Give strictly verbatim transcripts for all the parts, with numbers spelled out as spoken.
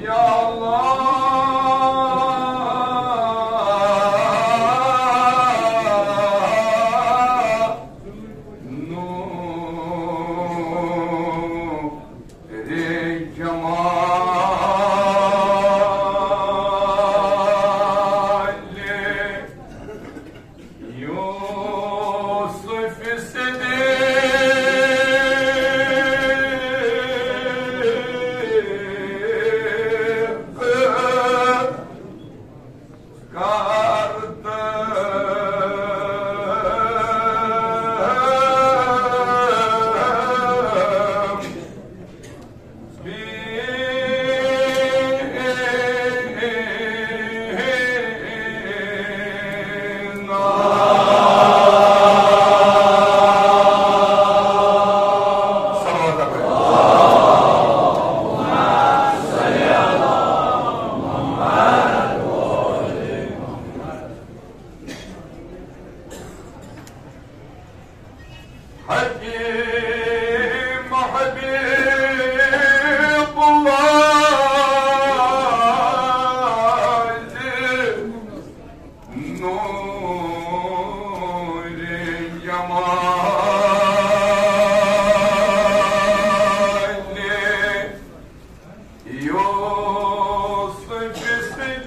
يا الله، نور جمال يوسف الصديق. حكيم حبيب الله، نور جمال يوسف الصديق.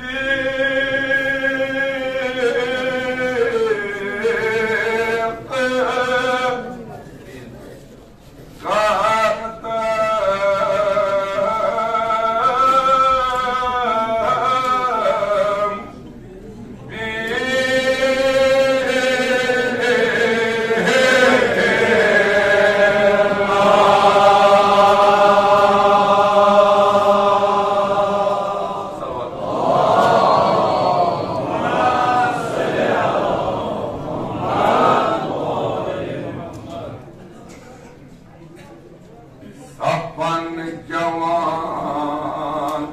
سپن جوان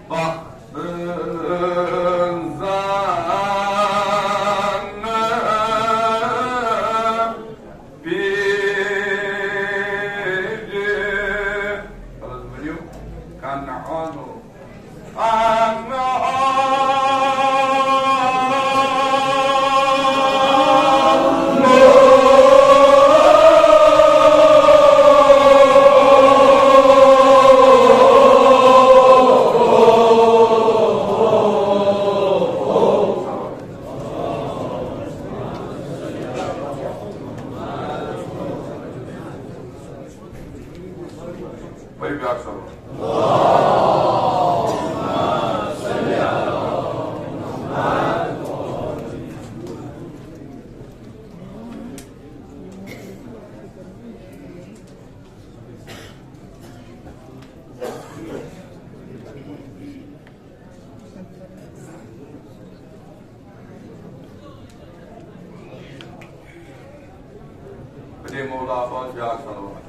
بخت زن پیرِ۔ بس ؤنِو، کنعانو۔ پٔرِو بیٛاکھ صلوات۔ دے مولا عباس بیٛاکھ صلوات۔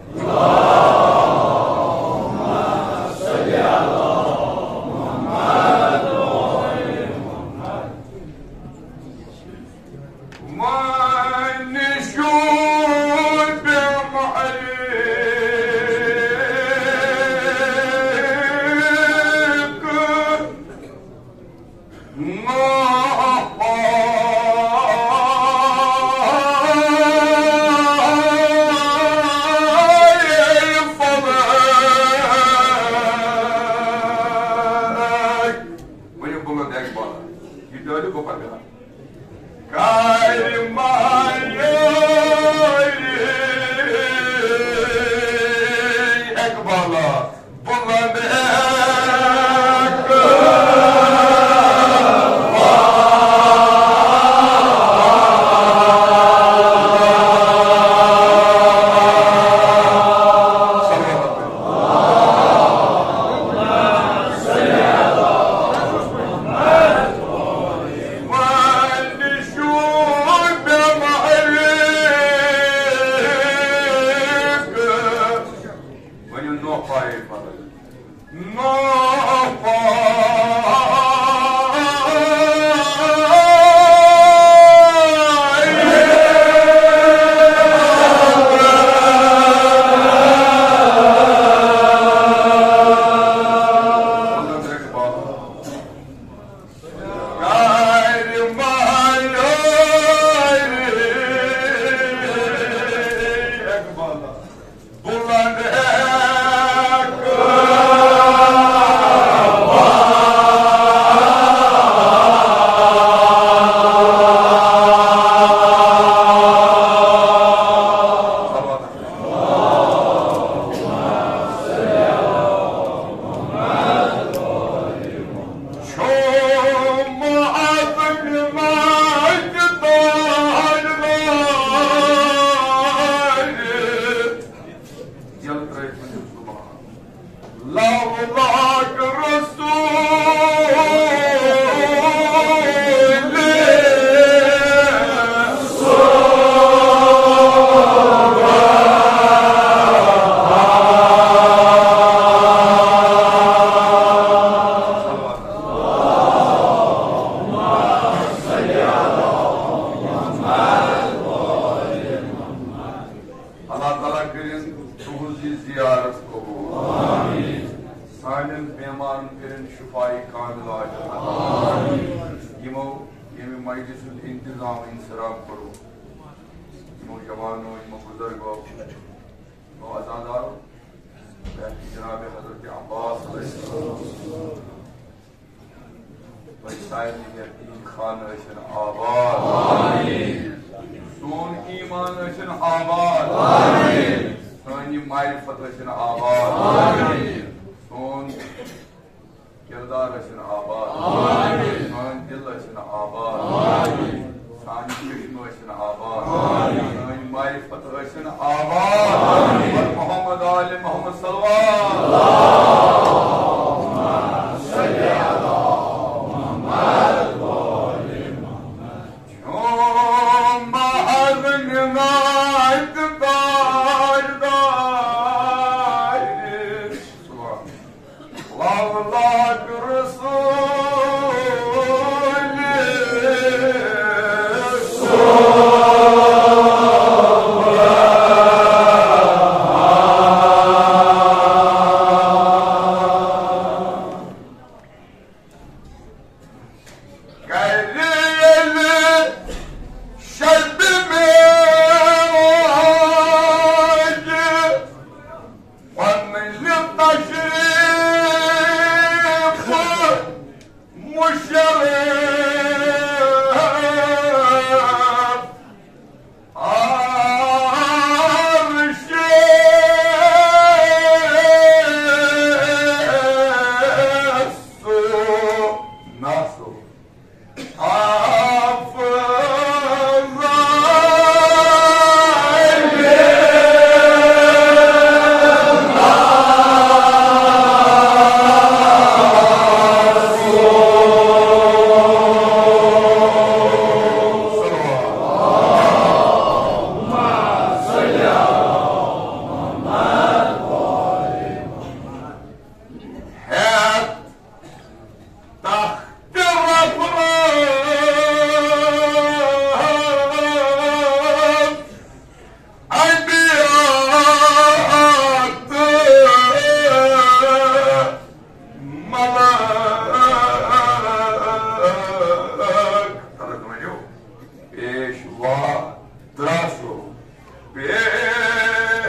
وۄنۍ شوٗبٮ۪م علیکہ۔ سانٮ۪ن بیمارن کٔرِن شفاعی کامل عاجل عطا۔ یِمو ییٚمہِ مجلس ہُنٛد انتظام انصرام کوٚرمُت، یِمو جوانو، یِمو بزرگو، یِمو عزادارو، پٮ۪ٹھ جناب حضرت عباس علیہ السلام۔ تۄہہِ سارنٕے یتیٖم خانہٕ ٲسِن آباد۔ سون ایمان ٲسِن آباد۔ سٲنۍ یہِ معرفت ٲسِن آباد۔ سون کردار ٲسِن آباد۔ سٲنۍ دِل ٲسِن آباد۔ سانہِ چشمہٕ ٲسِن آباد۔ سٲنۍ معرفت ٲسِن آباد۔ اور محمد آل محمد صلوات۔ چون محض نماز دار دار۔ سبحان اللہ۔ لولا رسول کرن شب معراج پنن تشریف مشرف۔ عرش سو ناسو ہیٚتھ تخت رفعت انبیاء تہٕ ملائک۔ پیشوا دراسو۔ پیشوا۔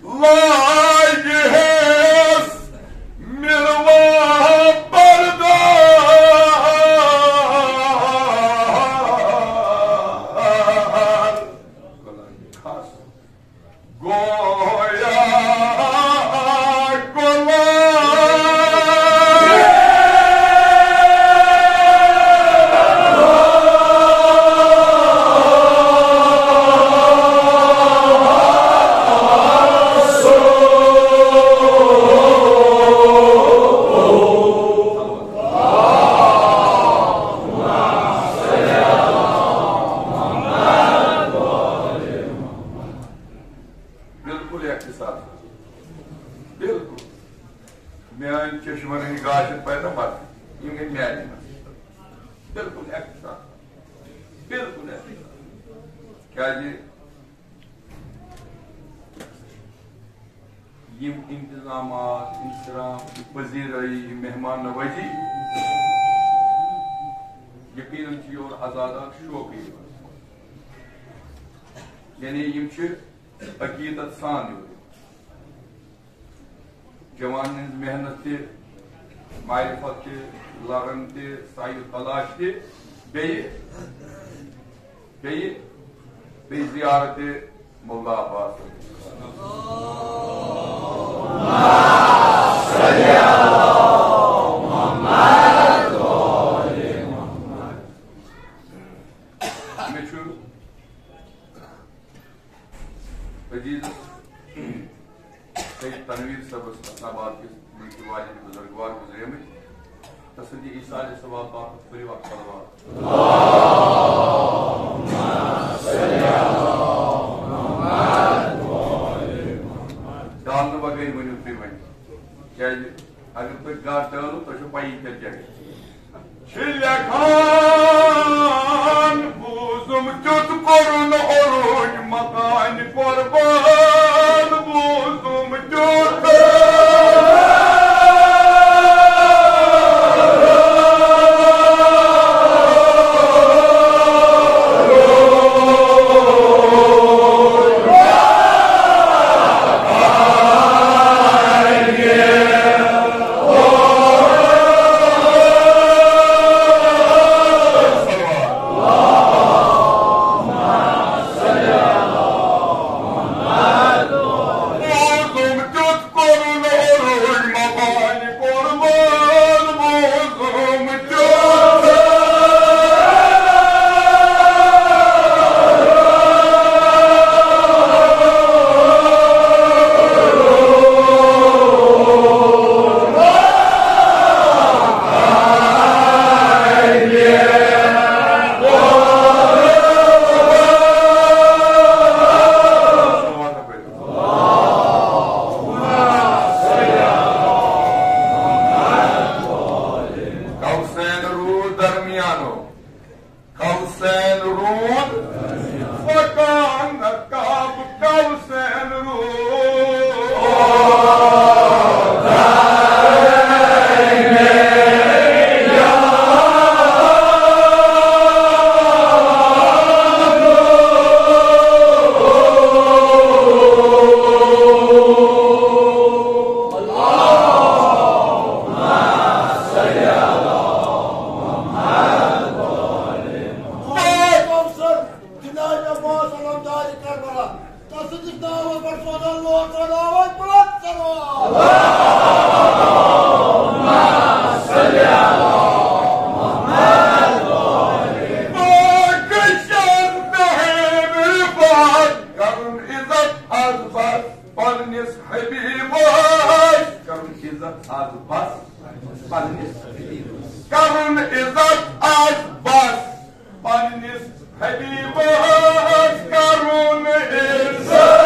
لاگہِ ہس مروا بردار۔ گویا غلام۔ بالکل احتساب۔ بالکل۔ میٲنۍ چشمن ہٕنٛدۍ گاش چھِ پٲدٕ پتہٕ۔ یِم گٔے میانہِ منٛز۔ بالکل احتساب۔ بالکل احتساب۔ کیازِ یِم انتظامات، احترام، یہِ پذیرٲیی، یہِ مہمان نوازی، یقیناً چھِ یور عزادار شوقہٕ یِوان۔ یعنی یِم چھِ عقیدت سان یور۔ جوانن ہٕنٛز محنت تہِ، معرفت تہِ، لرن تہِ، سعی و تلاش تہِ، بیٚیہِ، بیٚیہِ، بیٚیہِ زیارت مولا عباس۔ مےٚ چھُ عزیز سید تنویر صٲبس اسلام آباد کِس ملکہِ والٮ۪ن بزرگوار گُزریمٕتۍ، تسٕنٛدِ ایثارِ ثواب باپتھ پٔرِو اکھ صلوات۔ ڈالنہٕ بغٲر ؤنِو تُہۍ وۄنۍ، کیازِ اگر تُہۍ گاڈ ڈٲلِو، تۄہہِ چھو پَیی تیٚلہِ کیٛاہ گژھِ۔ چھِ لیکھان، بوٗزُم تیُتھ کوٚرُن عروج مکانہِ قۄربان، بوٗزُم تیُتھ۔ قوسین روٗد درمیانو، قوسین روٗد فقان کعب، قوسین روٗد۔ جناب عباس علمدار کربلا، تسٕنٛدِس ناوس پٮ۪ٹھ سوزان لوگ سوزان آواز بلند کرو۔ کرُن عزت از بس پننِس حبیبس، کرُن عزت از بس پننِس حبیبس، کرُن عزت از بس پننِس حبیبس، کرُن عزت۔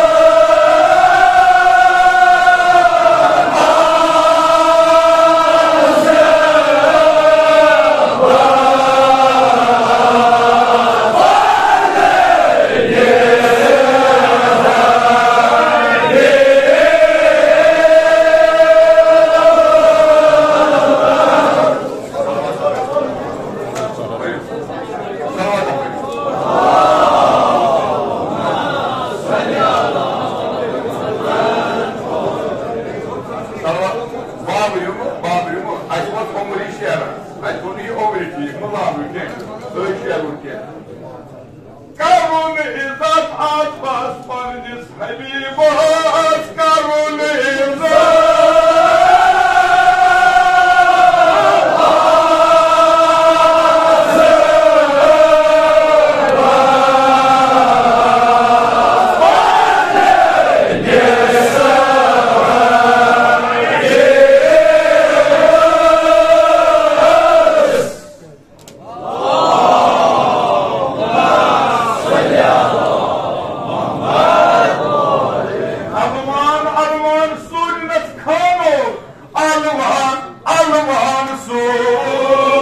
کینٛہہ، تُہۍ چھِو کینٛہہ۔ کرُن عزت آتمس پننِس حبیبس، کرُن عزت۔ ارمان، ارمان سوٗزنَس خانو، الوان، الوان سوٗز۔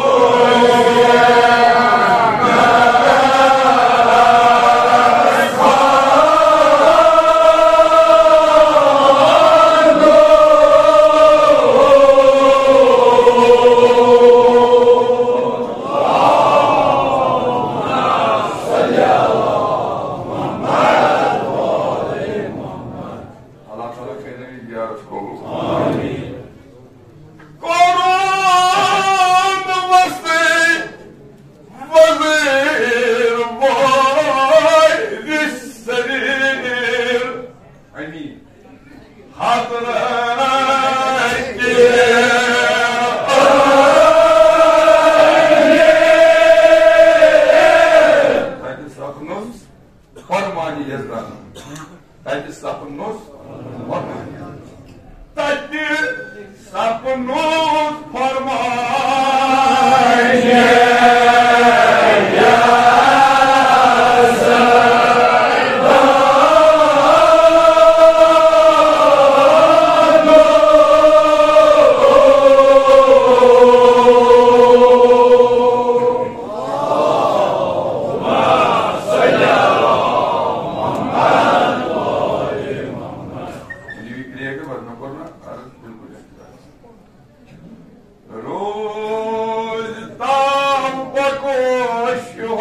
اللہ تعالیٰ کٔرِنۍ یہِ زیارت قبول۔ آمین۔ قرآن وسیع وزیر وارث سریر۔ آمین۔ حضرت تَتہِ سپنُس فرمان یزدان۔ تَتہِ سپنُس فرمان۔ تَتہِ سپنُس فرمان۔ روز تام بکوش ہوش۔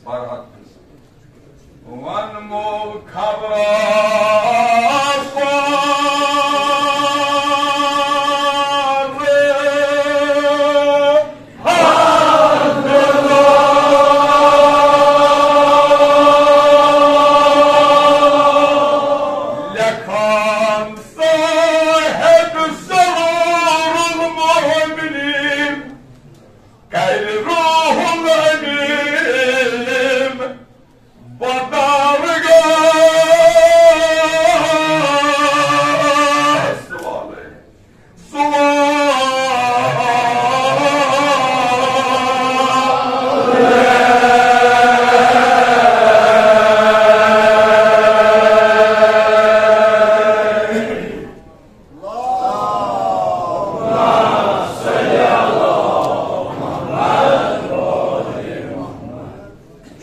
فرحت۔ ونمو خبرا لیکھان صاحب سرور المؤمنین، کرِ روح الامین بدرگاہ سوالے۔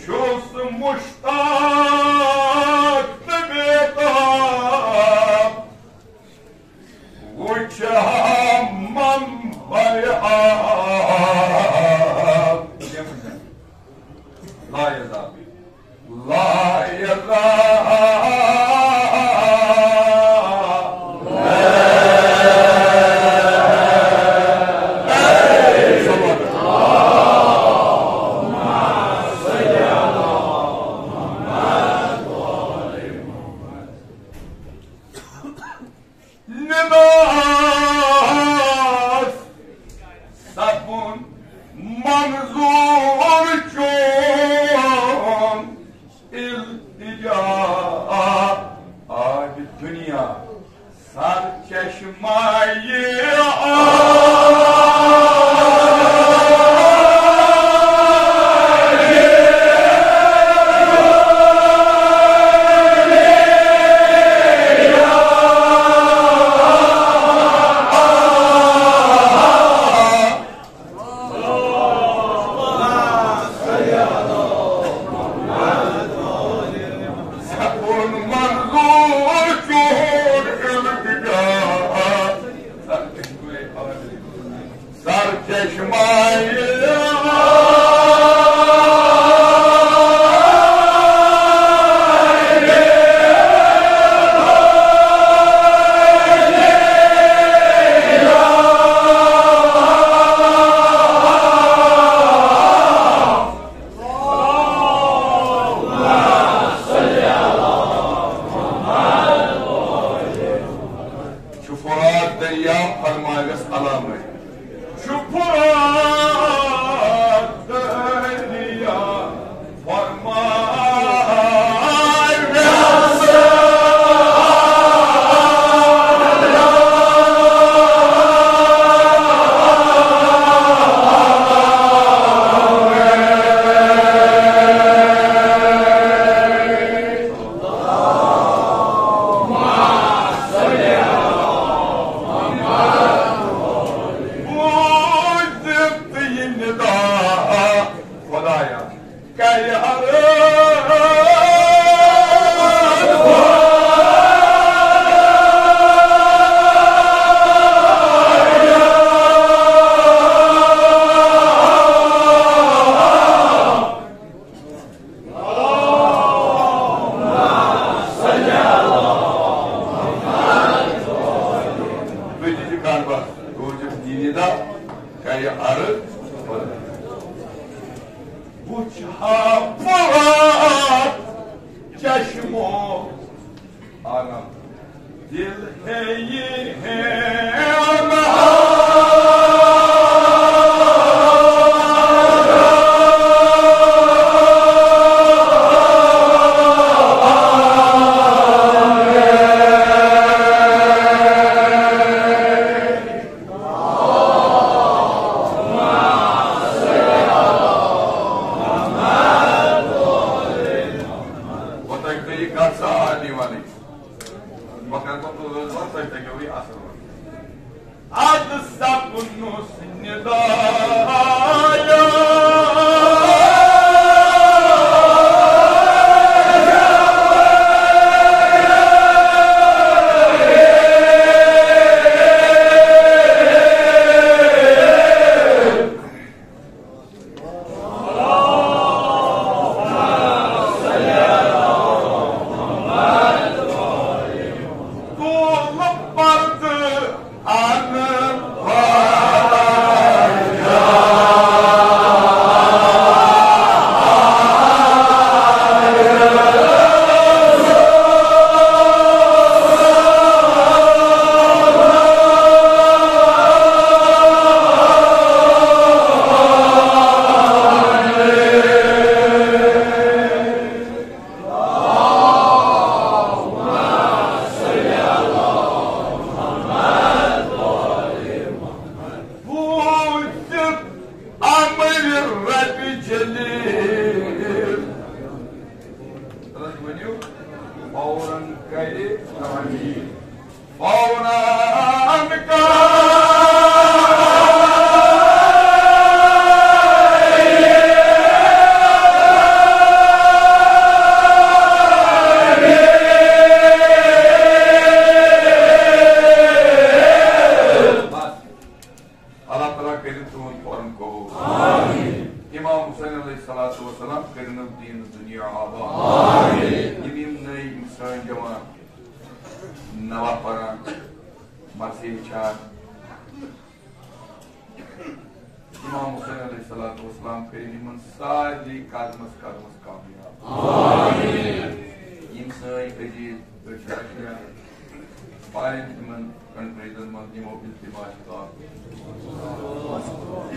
چھُس مشتاق تہٕ بیتاب، وٕچھ ہا منبر آب۔ لا یزال۔ لا یزال۔ نماز سپُن منظور چون التجا۔ یہِ کَتھ سا آ دیوانٕے؟ بہٕ کَرٕ پَتہٕ ٲس وَن، تۄہہِ تَگیوٕے اَصٕل وَن۔ اَدٕ سَپنُس نِدایا۔ بوٗزِتھ امر ربِ جلیل۔ تَلہٕ ؤنِو، فوراً کرِ تعمیٖر۔ فوراً کر۔ اللہ تعالیٰ کٔرِن تُہُنٛد فوراً قبوٗل۔ آمین۔ امام حسین علیہ الصلوۃ والسلام کٔرِنو دیٖن دُنیا آباد۔ آمین۔ یِم یِم نٔے، یِم سٲنۍ جوان نواب پران، مرثیہ ہیٚچھان، امام حسین علیہ الصلوۃ والسلام کٔرِن یِمن سارنٕے قدمس قدمس کامیاب۔ آمین۔ یِم سٲنۍ عزیز أسۍ چھِ رَچھان پَرٕنۍ تِمَن کنٹریٖزَن منٛز، یِمو التماس چھُ کَرُن۔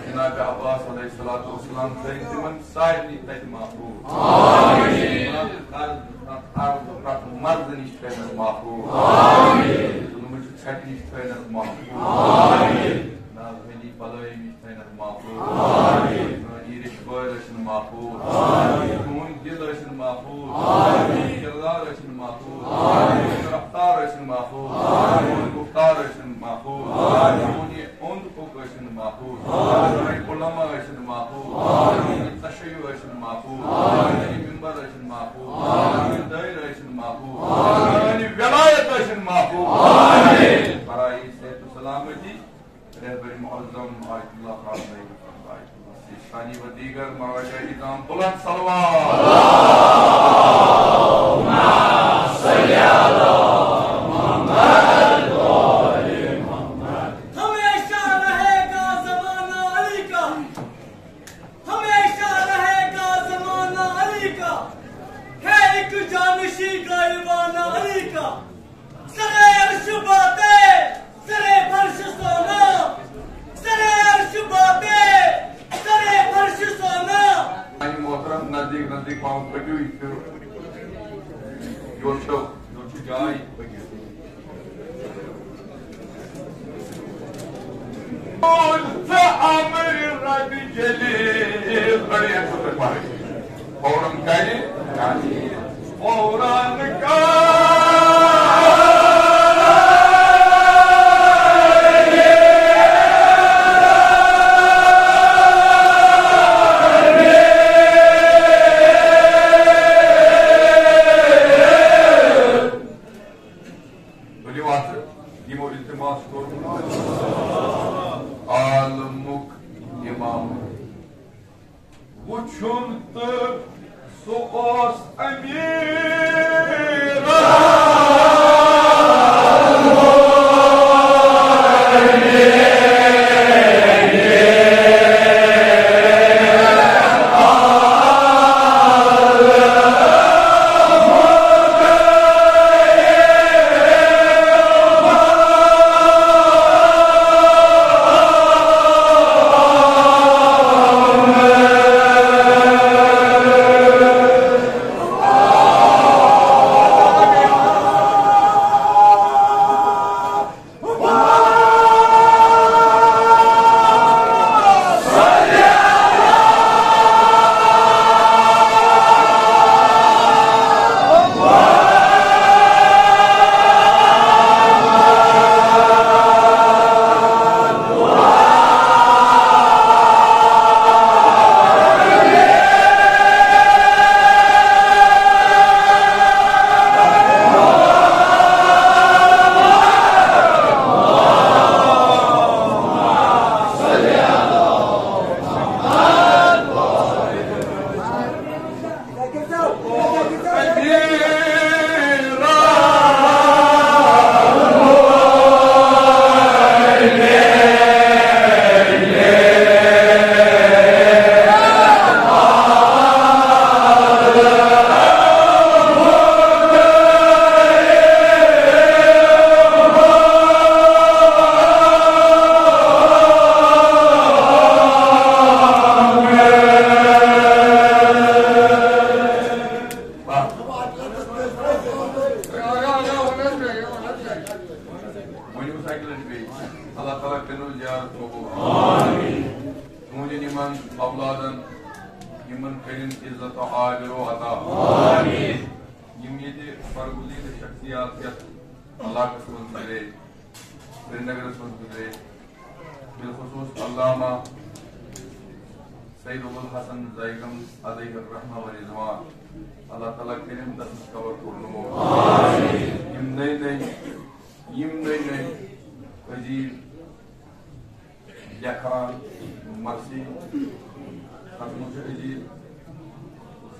جناب عباس علیہ الصلوۃ والسلام تھٲوِن تِمَن سارنٕے تَتہِ محفوٗظ۔ آمین۔ پرٛٮ۪تھ عرض، پرٛٮ۪تھ عرض، پرٛٮ۪تھ مرضہٕ نِش تھٲوِنَکھ محفوٗظ۔ آمین۔ ظُلمہٕ چہِ ژھٹہِ نِش تھٲوِنَکھ محفوٗظ۔ آمین۔ نااہلی بلٲیی نِش تھٲوِنَکھ محفوٗظ۔ آمین۔ سٲنۍ رِشتہٕ وٲلۍ ٲسِن محفوٗظ۔ آمین۔ سون دِل ٲسِن محفوٗظ۔ آمین۔ کردار ٲسِن محفوٗظ۔ آمین۔ رفتار ٲسِن محفوٗظ۔ آمین۔ گُفتار ٲسِن محفوٗظ۔ آمین۔ سون یہِ اوٚنٛد پوٚک ٲسِن محفوٗظ۔ آمین۔ سٲنۍ علماء ٲسِن محفوٗظ۔ آمین۔ تشیع ٲسِن محفوٗظ۔ آمین۔ ممبر ٲسِن محفوٗظ۔ آمین۔ دٲیرٕ ٲسِن محفوٗظ۔ آمین۔ سٲنۍ ولایت ٲسِن محفوٗظ۔ آمین۔ برائے صحت و سلامتی۔ رہبر معظم آیت اللہ خان نعیم آیت اللہ سیستانی و دیگر مراجع عظام، بلند صلوات۔ ہمیشہ رہے گا زمانہ علی کا، ہمیشہ رہے گا زمانہ علی کا، ہے ایک جانشین غائبانہ علی کا۔ سر عرش باتیں، سر فرش سونا، سر عرش باتیں، سر فرش سونا۔ محترم، نزدیک نزدیک پہم پٔکِو، یہِ چھُ، یورٕ چھُ، یورٕ چھُ جاے، پٔکِو۔ ژٕ امر ربِ جلیل، بڑے اچھے سے پڑھے۔ فوراً کرِ، فوراً کرِ۔ ؤلِو اَتھ، یِمو التماس کوٚرمُت عالمُک اِمام۔ وُچھُن تہٕ سُہ اوس أمیٖر۔ وۄنۍ اوس اَکہِ لَٹہِ بیٚیہِ۔ اللہ تعالیٰ کٔرِنو زیارت قبول۔ آمین۔ تُہٕنٛدٮ۪ن یِمَن اولادَن، یِمَن کٔرِن عزت و آبرو عطا۔ آمین۔ یِم ییٚتہِ برگزیدٕ شخصیات یَتھ علاقَس منٛز گُزرے، سرینگرَس منٛز گُزرے، بالخصوص علامہ سید ابوالحسن زیگم علیہ الرحمہ و رضوان، اللہ تعالیٰ کٔرِن تَسٕنٛز قبر پُرنور۔ یِم نٔے نٔے، یِم نٔے نٔے عزیز لیکھان مرثی، تَتھ منٛز چھُ عزیز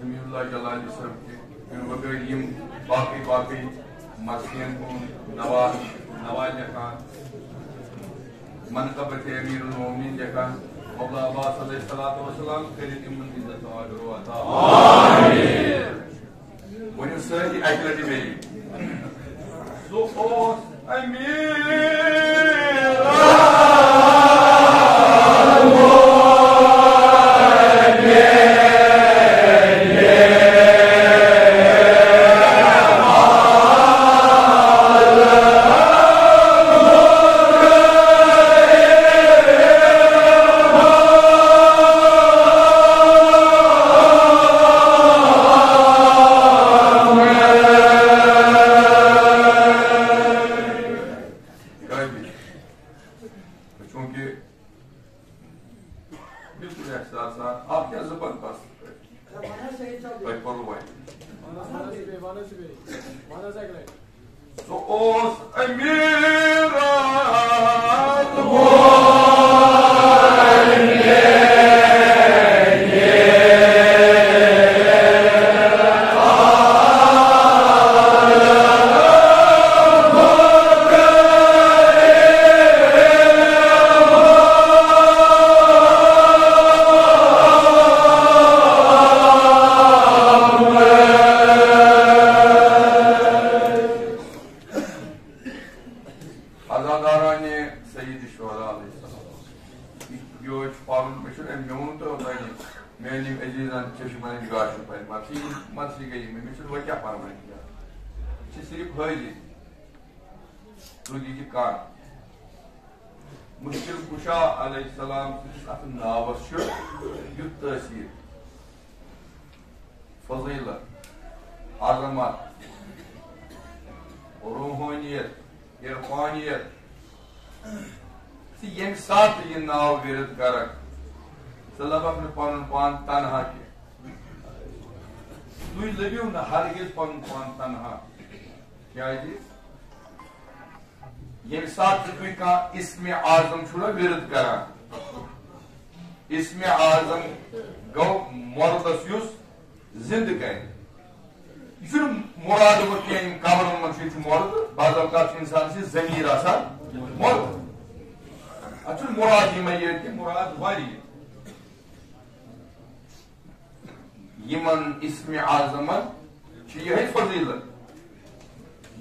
سمیع اللہ جلالی صٲب تہِ، اَمہِ بغٲر یِم باقٕے باقٕے مرثین ہُنٛد نوا، نوا لیکھان، منقبت امیر المومنین لیکھان، مولا عباس علیہ الصلوۃ والسلام کٔرِن یِمَن عزت و آبرو عطا۔ ؤنِو سٲری اَکہِ لَٹہِ بیٚیہِ۔ سُہ اوس أمیٖر۔ قٲبِل۔ چوٗنٛکہِ بالکل احساس سان، اَتھ کیٛاہ زبردست پٲٹھۍ۔ تۄہہِ کوٚروٕ وۄنۍ۔ سُہ اوس أمیٖر۔ عزادارانِ سید شہداء علیہ السلام۔ یہِ چھُ پَرُن، مےٚ چھُنہٕ اَمہِ، مےٚ ووٚنُو تۄہہِ اوتانۍ، میٛانٮ۪ن عزیٖزن چشمن ہٕنٛدۍ گاشہِ پَرِ، مرثی، مرثی گٔیہِ مےٚ، مےٚ چھُنہٕ وۄنۍ کیٛاہ پَرواے کینٛہہ۔ یہِ چھِ صرف حٲضِر۔ تُہۍ دیٖزِ کَن۔ مُشکِل کُشا علیہ السلام سٕنٛدِس اَتھ ناوَس چھُ یُتھ تٲثیٖر، فضیلت، عظمت، روحٲنیت، عرفانیت۔ ژٕ ییٚمہِ ساتہٕ یہِ ناو ورد کرکھ، ژٕ لبکھ نہٕ پنُن پان تنہا کینٛہہ۔ تُہۍ لٔبِو نہٕ ہرگز پنُن پان تنہا۔ کیازِ؟ ییٚمہِ ساتہٕ تہِ تُہۍ کانٛہہ اسمِ اعظم چھُو نہ ورد کران، اسمِ اعظم گوٚو مردس یُس زندٕ کرِ۔ یہِ چھُنہٕ مُراد گوٚو کینٛہہ، یِم قبرن منٛز چھِ، یہِ چھُ مُرد، بعض اوقات چھُ اِنسانَس یہِ ضمیٖر آسان مُرد۔ اَتھ چھُنہٕ مُراد یِمے یٲتۍ کینٛہہ، مُراد واریاہ۔ یِمن اسمِ اعظمن چھِ یِہے فضیلت،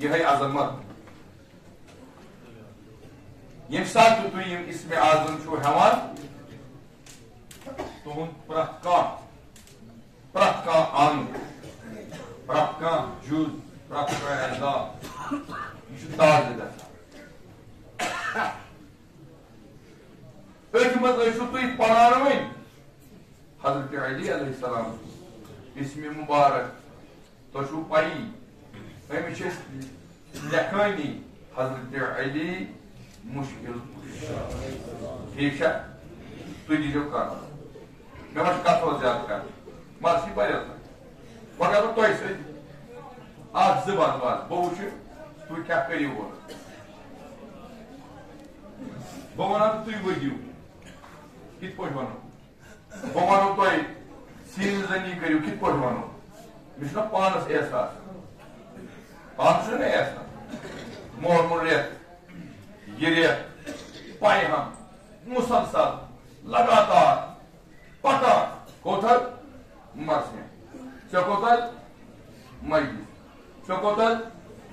یِہے عظمت۔ ییٚمہِ ساتہٕ تہِ تُہۍ یِم اسمِ اعظم چھِو ہٮ۪وان، تُہُنٛد پرٛٮ۪تھ کانٛہہ، پرٛٮ۪تھ کانٛہہ انگ، پرٛٮ۪تھ کانٛہہ جُز، پرٛٮ۪تھ کانٛہہ اعضا، یہِ چھُ تازٕ گژھان۔ أتھۍ منٛز ٲسِو تُہۍ پران وۄنۍ حضرت علی علیہ السلام، اسمِ مبارک، تۄہہِ چھُو پَیی، أمِس چھِ أسۍ لیکھٲنی حضرت علی مشکل کشا۔ ٹھیٖک چھا؟ تُہۍ دیٖزیو کَتھ۔ مےٚ ما چھِ کَتھ وَتھ زیادٕ کَرٕنۍ؟ مَزٕ چھِ واریاہ لَگان۔ وۄنۍ کَرٕ بہٕ تۄہہِ سۭتۍ اَکھ زٕ بَتہٕ بَتہٕ۔ بہٕ وٕچھِ، تُہۍ کیٛاہ کٔرِو اورٕ۔ بہٕ وَنان، تُہۍ ؤنِو، کِتھ پٲٹھۍ وَنو؟ بہٕ وَنو تۄہہِ، سیٖنہٕ زٔنی کٔرِو، کِتھ پٲٹھۍ وَنو؟ مےٚ چھُنہ پانَس احساس؟ پانَس چھُنہ احساس؟ مورمُت رٮ۪تھ، یہِ رٮ۪تھ، پَیہِ ہم، مُسلسل، لگاتار، پکان۔ کوٚت حظ؟ مرثیہ۔ ژےٚ کوٚت حظ؟ مجلس۔ ژےٚ کوٚت حظ؟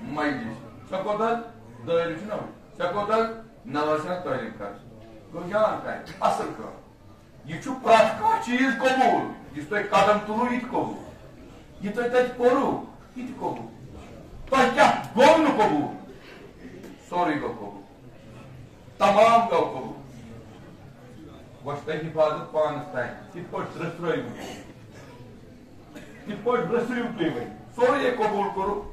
مجلس۔ ژےٚ کوٚت حظ؟ دٲیرٕ چھُنہ وٕنہِ۔ ژےٚ کوٚت حظ؟ نہ حظ چھَنہٕ تعلیٖم کَرٕنۍ۔ گوٚو جان کَرِ اَصٕل کٲم۔ یہِ چھُ پرٛٮ۪تھ کانٛہہ چیٖز قبوٗل، یُس تۄہہِ قدم تُلوٕ، یہِ تہِ قبوٗل، یہِ تۄہہِ تَتہِ پوٚروٕ، یہِ تہِ قبوٗل۔ تۄہہِ کیٛاہ گوٚو نہٕ قبوٗل؟ سورُے گوٚو قبوٗل، تمام گوٚو قبوٗل۔ وۄنۍ چھِ تۄہہِ حفاظت پانَس تام، کِتھ پٲٹھۍ رٔژھرٲوِو، کِتھ پٲٹھۍ رٔژھرٲوِو تُہۍ وۄنۍ؟ سورُے یہِ قبوٗل کوٚرُکھ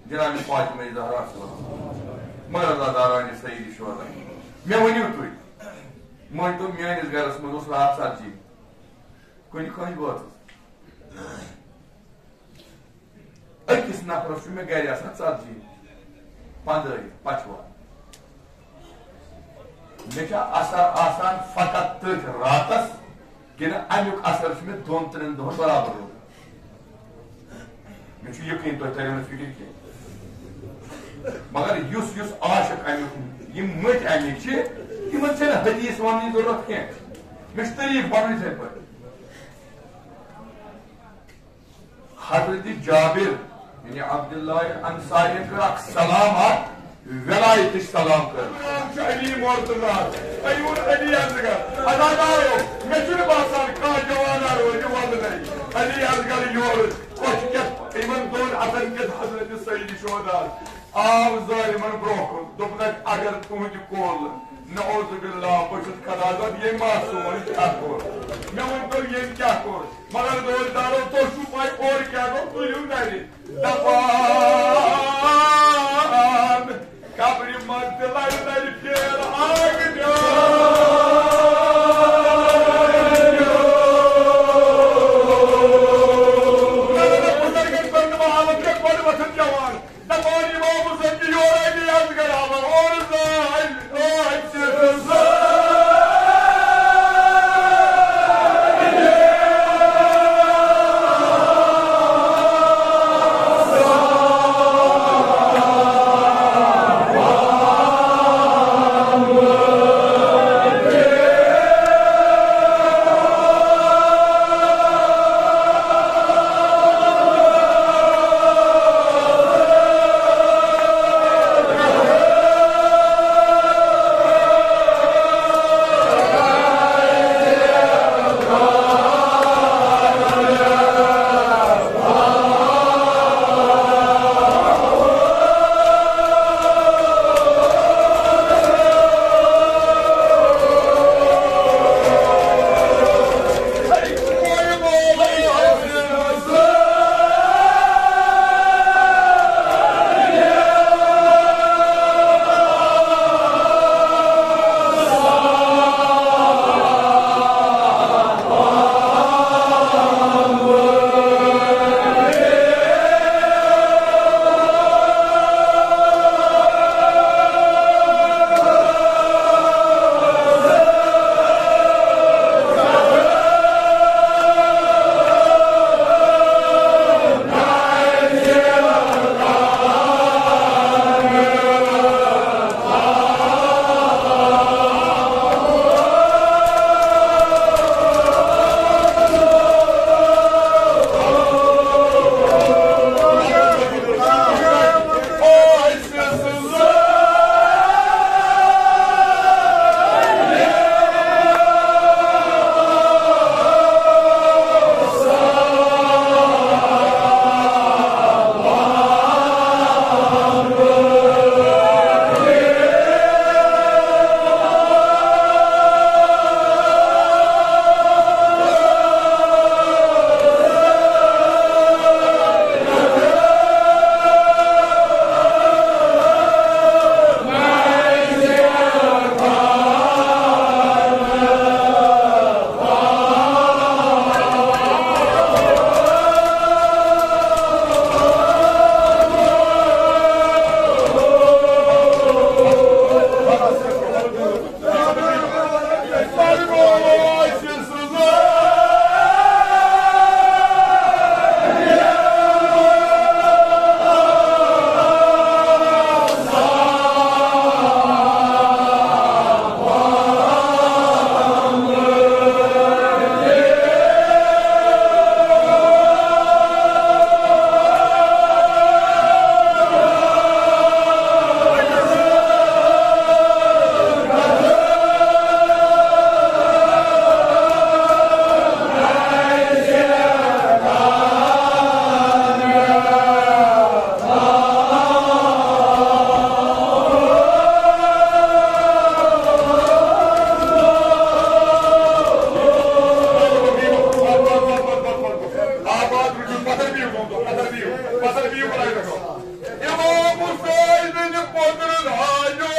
جناب فاطمہ زہرا صلی اللہ علیہ وسلم۔ مگر اللہ تعالیٰ ہن سید شہدا۔ مےٚ ؤنِو تُہۍ، مٲنۍ تو، میٲنِس گرس منٛز اوس راتھ ژتجی، کُنہِ کٲنٛسہِ بٲژَس۔ أکِس نفرس چھُ مےٚ گرِ آسان ژتجی، پنٛدہٲے، پچھوار۔ مےٚ چھا اثر آسان فقط تٔتھۍ راتس، کِنہٕ امیُک اثر چھُ مےٚ دۄن ترٛٮ۪ن دۄہن برابر روزان؟ مےٚ چھُ یقین تۄہہِ تریو نہٕ فکر کینٛہہ۔ مگر یُس یُس عاشق امیُک، یِم مٔتۍ امِکۍ چھِ، تِمن چھنہٕ حدیث وننٕچ ضروٗرت کینٛہہ۔ مےٚ چھُ تعریٖف پنُن یِتھے پٲٹھۍ۔ حضرت جابر یعنی عبداللہ انصاری کٔر اکھ سلام، اکھ ولایتٕچ سلام کٔر۔ نام چھُ علی مرتضی، عیون علی اصغر۔ عزادارو، مےٚ چھُنہٕ باسان کانٛہہ جوان روزِ وۄلہٕ نَے۔ علی اصغر یورٕ کۄچھِ کٮ۪تھ یِمن دۄن اَتھن کٮ۪تھ حضرت سید شہدا آو ظٲلمن برونٛہہ کُن، دوٚپنَکھ، اگر تُہنٛدِ کول نعوذ باللہ، بہٕ چھُس خدا زاد، ییٚمۍ ما سون کیٛاہ کوٚر؟ مےٚ ؤنۍ تو، ییٚمۍ کیٛاہ کوٚر؟ مگر دٲرۍ دارو، تۄہہِ چھُو پَے اورٕ کیٛاہ گوٚو؟ تُلِو گرِ۔ دَپان، قبرِ منٛز تہِ لَرِ لَرِ پھیر آیہِ دیو۔ مگر بُزرگن کوٚر نہٕ محبت کینٛہہ، گۄڈٕ وۄتھُن جوان۔ دپان امام حسین جی یورے نہٕ یزگرہٕ ہاوان، اورٕ زٲلۍ، ٲٹھ شیٚتھ زٲلۍ۔ پتھر بِہِو خۄدایہِ رٔچھِو۔ امام حسین پۄدرن حاجو۔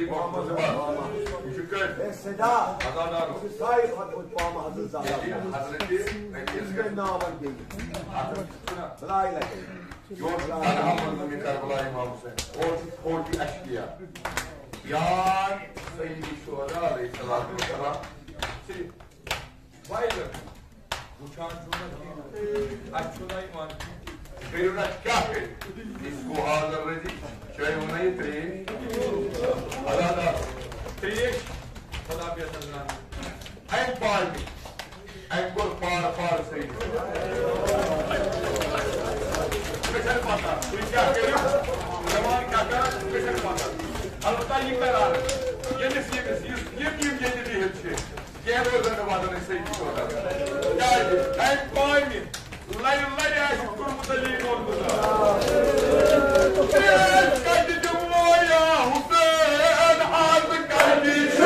علی محمد زبان۔ یہ چھ کٔمۍ؟ اے صدا۔ عزادار۔ یہ چھ ساروی کھۄتہٕ بوٚڑ پامہٕ حضرت زاہد۔ حضرت، یہ چھُ مےٚ ناو وۄنۍ بیٚیہِ۔ حضرت چھُنہ؟ بلایہِ لگے۔ یور چھُ تنہا منظوٗمی کربلا امام حسین۔ اور چھُ فوجی اشقیا۔ یار سید شہداء علیہ الصلوۃ والسلام صرف وایرس وٕچھان چھُو نہ کینٛہہ، اَسہِ چھُو نہ یِوان کینٛہہ۔ کٔرِو نہ کیٛاہ کٔرِو؟ اس کو حاضر رٔزی، چٲیِو نہ یہِ ترٛیش۔ اللہ تعالیٰ ترٛیش، خدا بہتر زانہِ۔ اَمہِ پارِ، اَمہِ کوٚر پار پار صحیح۔ مےٚ چھَنہٕ پَتہ، تُہۍ کیٛاہ کٔرِو، جوان کیٛاہ کَرَن، مےٚ چھَنہٕ پَتہ۔ البتہ یہِ قرار، ییٚمِس، ییٚمِس، یُس ییٚتیٖم ییٚتہِ بِہِتھ چھِ، کینٛہہ روزن نہٕ واتان أسۍ صحیح پٲٹھۍ۔ کیٛازِ؟ اَمہِ پامہِ لرِ لرِ آسہِ کوٚرمُت علی مولوی۔ تیز کَتہِ دِمو یا حسین، آز کَتہِ چھُ؟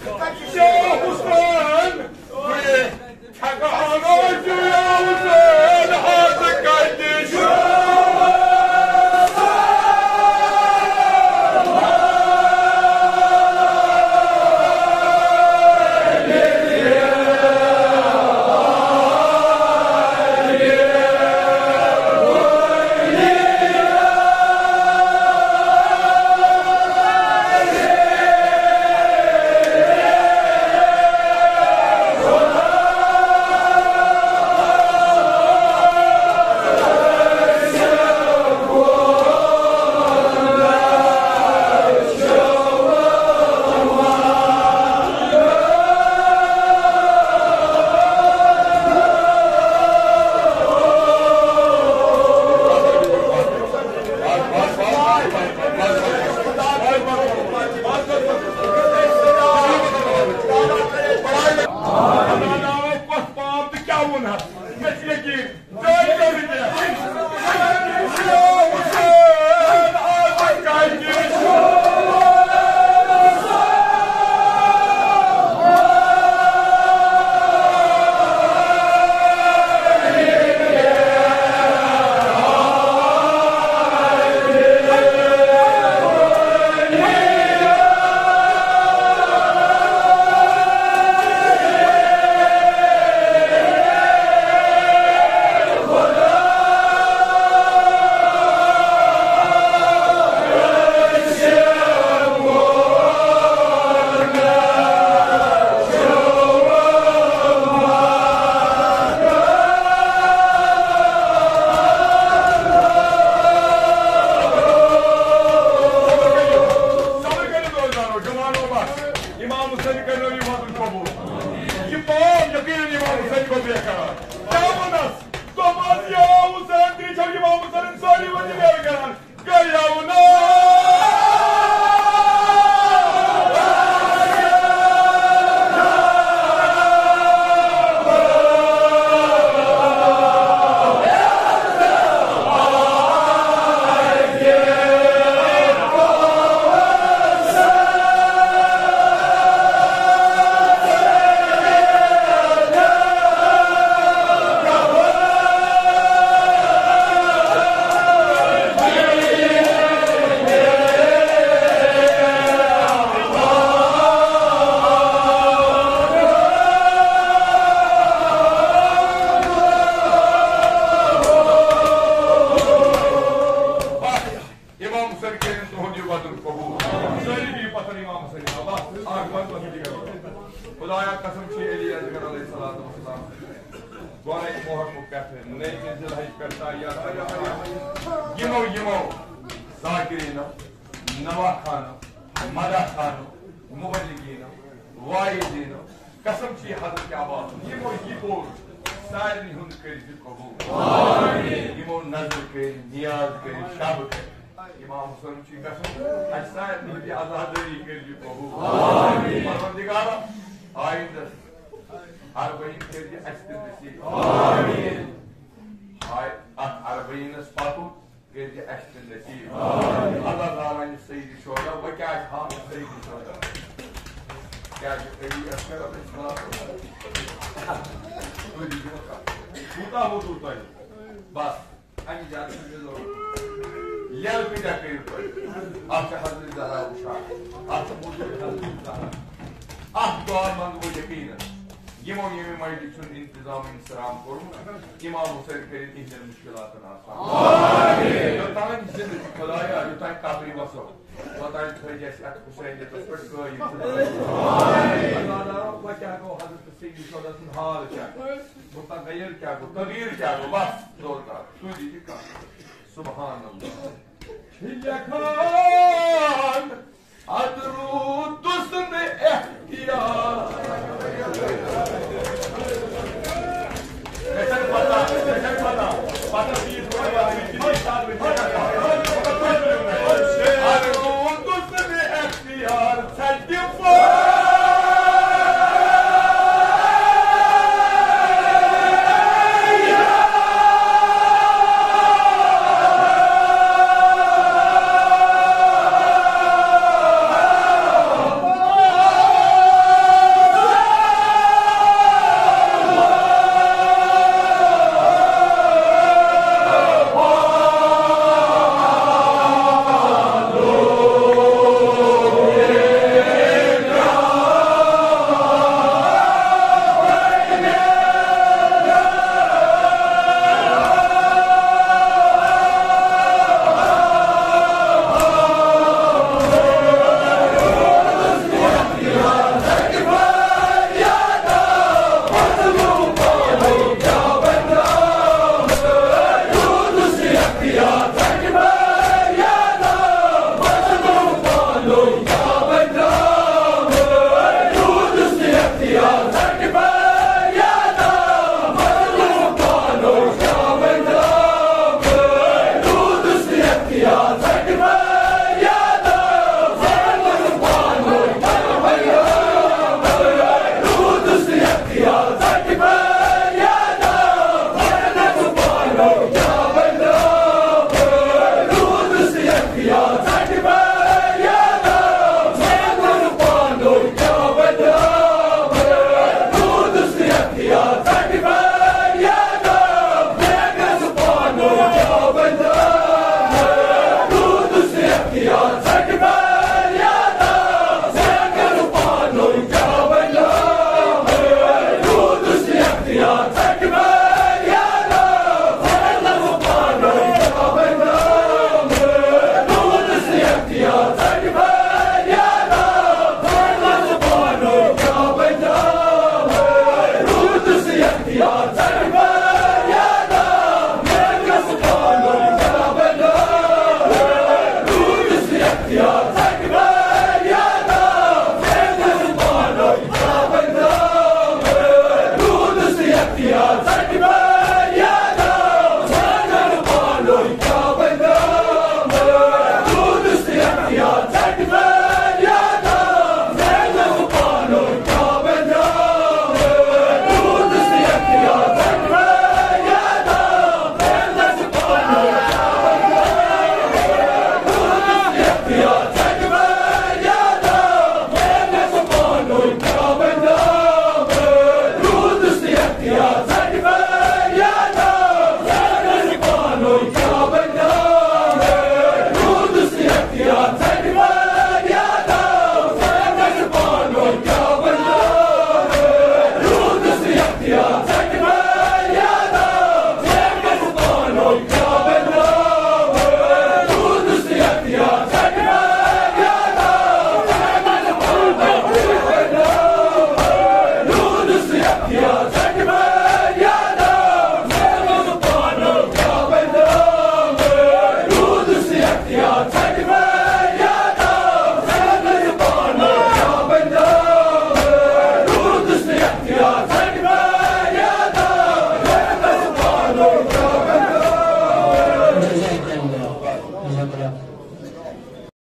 یا حسین، بہٕ چھکان روزِ یا حسین، از کتہِ چھُ؟ امام حسین کرنٲوِو وعدُن قبول۔ یہِ پان یقیناً امام حسین گوٚو بے قرار۔ کیٛاہ ووٚنُس؟ دوٚپمَس، یا حسین، تہِ چھَو امام حسین سٲری وۄنۍ بے قرار۔ گٔیو نا۔ امام حسین کٔرِن تُہُنٛد یہِ وعدُن قبوٗل۔ سٲری دِیِو پتھر امام حسین۔ بس، اکھ بند، بس، یہِ کَرو۔ خدایا قسم چھِ علی اصغر علیہ الصلوۃ والسلام۔ گۄڈَے محرمُک پٮ۪ٹھٕ، نٔیمہِ ذی الحج پٮ۪ٹھ تا یا یِمو، یِمو ذاکرینو، نواہ خانو، مداح خانو، مبلغینو، واعظینو، قسم چھِ حضرت عباس، یِمو یہِ پوٚر، سارنٕے ہُنٛد کٔرۍ زِ قبوٗل۔ یِمو نظر کٔرۍ، نیاز کٔرۍ، شب کٔرۍ۔ امام حسین چھُ قسم، اَسہِ سارنٕے ہٕنٛدِ عزادٲری کٔرۍ زِ قبوٗل۔ پروردگارا، آیندس اربعین کٔرۍ زِ اَسہِ تہِ نصیٖب۔ آے-، اتھ اربعینس پتہٕ کٔرۍ زِ اَسہِ تہِ نصیٖب۔ اللہ تعالیٰ ہن یہِ سید شہدا، وۄنۍ کیٛاہ آسہِ ہاوُن سید شہدا؟ کیٛازِ علی اصغر علیہ السلام۔ تُہۍ دِیِو کتھ۔ کوٗتاہ ووتوٕ تۄہہِ؟ بس، اَمہِ زیادٕ چھُنہٕ مےٚ ضروٗرت۔ لیٚلہٕ کۭتیٛاہ کٔرِو تُہۍ؟ اَتھ چھِ حضرت زہرا وٕچھان۔ اَتھ چھِ موٗجوٗد حضرت زہرا۔ اَتھ دُعا منٛگہٕ بہٕ یقیٖنن۔ یِمو ییٚمہِ مجلہِ چھُنہٕ انتظام انصرام کوٚرمُت، امام حسین کٔرِن تِہنٛدٮ۪ن مُشکِلاتن آسان۔ یوٚتام زِندٕ چھُ خدایا، یوٚتام قبرِ وسو، توٚتام تھٲوزِ اَسہِ اَتھ حسینیتس پٮ۪ٹھ قٲیِم۔ عزادارو، وۄنۍ کیٛاہ گوٚو حضرت سید شہدا سُنٛد حال کیٛاہ؟ متغیر کیٛاہ گوٚو؟ تغییر کیٛاہ گوٚو؟ بس، زور کر، سُہ دِ یہِ کتھ۔ سبحان اللہ۔ چھِ لیکھان اتھ روٗدُس نہٕ